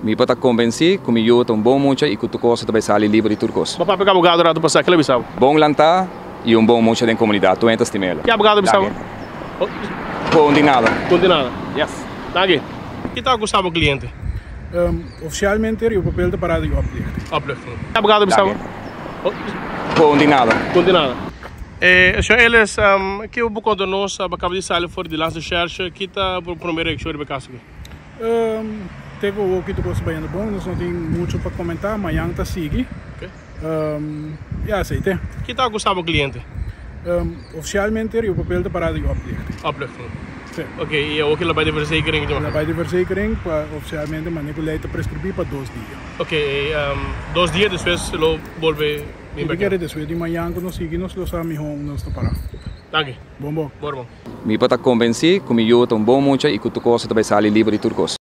Mi por ta konvensí ku mi yu ta un bon mucha i ku tur kos ta bai sali liber di tur kos. Bo papia ku abogado rato pasá, kila bisa bo? Bon lantá i un bon mucha den komunidat, tur hende ta stim'el. Ki abogado bisa bo? Kon di nada. Kon di nada. Yes. Danki. Ki ta akusá bo kliente? Ofisialmente riba papel ta pará di oplichting. Oplichting. Ki abogado bisa bo? Kon di nada. Kon di nada. Señor Ellis, ki bo por konta nos? Bo kaba di sali for di Landsrecherche. Ki ta bo promé reakshon riba e kaso aki? Te ku awoki tur kos ta bayendo bon, nos no tin muchu pa komentá, mañan ta sigui. Ya, esei te. Ki ta akusá bo kliente? Ofisialmente riba papel ta pará di oplichting. Oplichting. Sí. Ok, i awoki lo bai di verzekering? Lo bai di verzekering pa ofisialmente manera ku lei ta preskribí pa dos dia. Ok, dos dia despues lo bolbe bin Mi ta kere despues di mañan ku nos sigui nos lo sa mihó unda nos ta pará. Danki. Bon bon. Bon bon. Mi por ta konvensí ku mi yu ta un bon mucha i ku tur kos ta bai sali liber di tur kos.